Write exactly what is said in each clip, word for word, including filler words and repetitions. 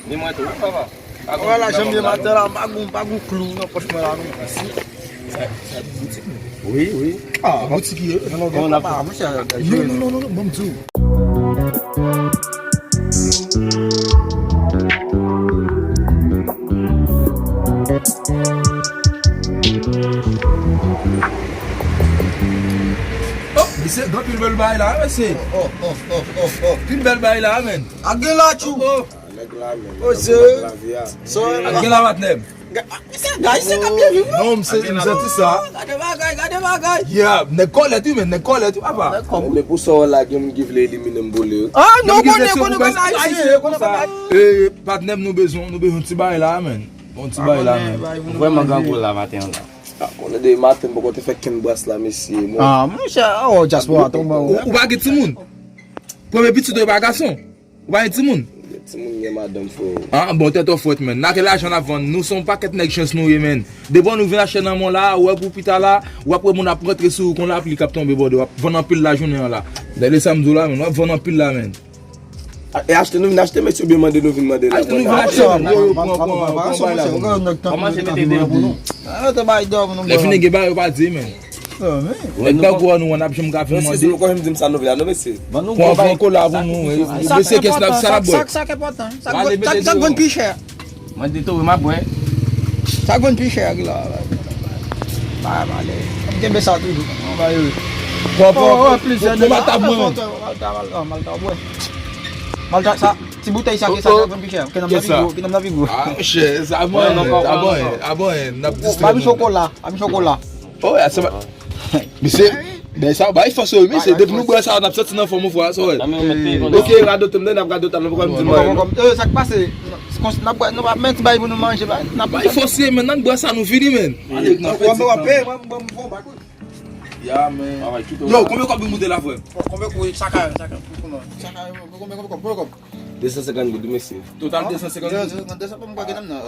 Ni mwen tou, wi, papa. Wè la, jan m ye maten la, m pa gon, m pa gon klou nan pòch mwen la, non. Wi, wi. Ah, boutik ye. Non, non, non, papa, monchè, non, non, non, non, ban m di w. Oh, misye, gen pil bèl bagay la, mesye. Oh, oh, oh, oh, oh. Pil bèl bagay la, men. A gen la, tchou. Oh, oh. Nèg la, men. Oh, nèg se la vi a. So, a gen la, patnè m. Ga-, a, se gay, se k ap byen viv, non? Non, m se, m santi sa. Gade bagay, gade bagay. Yeah, nèg kòlèt, wi, men, nèg kòlèt, wi, papa. Men pou sa w la, gen moun ki vle elimine m pou li. Ah, non, konnen, konnen, konnen, ayisyen, konnen, konnen. Eh, patnè m, nou bezwen, nou bezwen ti bagay la, men. Bon ti bagay la, men. Vrèman grangou la, maten an la. Ah, konnen de maten, m poko te fè kenn bras la, mesye. Ah, monchè, oh, dyaspora tonbe. Ou, ou pa gen timoun? Premye pitit ou pa gason? Ou pa gen timoun? Gen timoun, gen madanm, frè. Ah, bon, tèt ou frèt, men. N a gen lajan n ap vann. Nou se yon pakèt nèg chans nou ye, men. Depi nou vin achte nan mòn la, ou wè pou pita la, w ap wè moun ap rantre sou ou kon lapli k ap tonbe bòdè. W ap vann anpil lajounen an la. Tande sa m di w la, men. W ap vann anpil la, men. A, e achte nou vin achte, mesye, oubyen mande nou vin mande la? Achte nou vin achte, men. Yo, yo, pran, pran, pran, pran, pran, pran, pran, pran. Kòman se mete deyò pou nou? Ah, yo te bay deyò pou nou. Lè fini gen bagay yo pa di, men. Nèg tankou nou, n ap janm ka vin mande. Mesye, si nou konn di m sa nou vle a, non, mesye. Pran, pran kola pou nou, wi. Mesye, kès n ap, sa n ap bwè? Sa, sa, sa k enpòtan. Sa k vann pi chè. Mwen di tou, wi, m ap bwè. Sa k vann pi chè a ki la. Ba, ba, ale. Kenbe sa toujou. Pran, pran, pran, pran malta pou mwen, men. Malta, malta, malta, bwè. Malta, sa, ti boutèy sa, ki sa, sa k vann pi chè. Ki nonm nan pi gwo, ki nonm nan pi gwo. Ah, chè, sa bon, sa bon, sa bon, n ap distrè nou. Ba mi chokola, ba mi chokola. Oh, ya, se pa. Misye, men sa, bay fòs yo, wi, misye. Depi nou bwè sa, n ap santi n anfòm, yon fwa, sa, wè. Ok, radote m, n ap radote, nou poko di mwen. Eh, sa k pase? N ap bwè, nou pa mèt bay pou nou manje, bay. Bay fòs yo, men, n ap bwè sa, nou fini, men. Ale, n ap fè ti tan. Ya, men. Yo, konbyen kòb nou moute la, frè? Konbyen kòb, chak a, chak a, konbyen kòb, konbyen kòb? De san senkant goud, wi, mesye. Total de san senkant goud.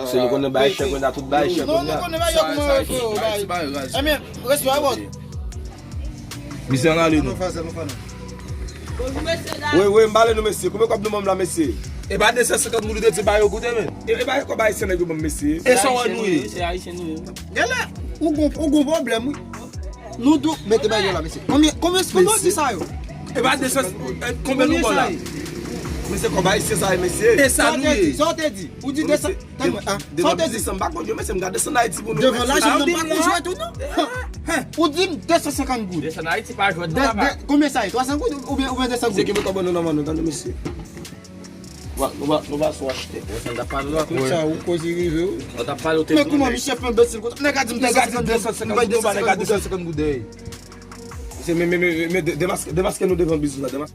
Se nou konnen bay chè, konnen tout bay chè, konnen. Non, nou konnen bay chè, konnen bay chè. Ebyen, respè, bòs. Misye, ann ale, nou. Bonjou, mesye, dam. Wi, wi, m pale nou, mesye. Konbyen kòb nou ban m la, mesye? E pa de san senkant goud ou te di ba yo koute, men. E, e pa kòb ayisyen nèg yo ban m, mesye. E sa w wè nou ye? Se ayisyen nou ye. Genlè, ou gon, ou gon pwoblèm, wi. Nou tou, mete bay yo la, mesye. Konbyen, konbyen, konbyen ti sa yo? E pa de san, eh, konbyen nou ba w la? Mesye, kòb ayisyen sa ye, mesye. E sa nou ye. Sa w te di, sa w te di. Ou di de san, tann mwen, ah. Sa w te di. Devan biznis, m pa konn yo, mesye, m ka desann Ayiti pou nou, mesye. Devan lajounen, m pa konn jwèt ou non. Ou di m de san senkant goud. Desann Ayiti pa jwèt non, papa. Konbyen sa ye? Twa san goud oubyen, oubyen de san goud? Se ki mwen kòb nou nan men nou, tande, mesye. Nou va, nou va, nou va sou achte. Wè sa n t ap pale la. Tout sa, ou koze rive, wi. Ou t ap pale, ou te tounen. Men kouman misye fè enbesil konsa? Nèg la di m de san senkant goud. Nèg la di de san senkant goud, nèg la di de san senkant goud, ey. Se men, men, men, men, de-, demaske, demaske nou devan biznis la, demaske.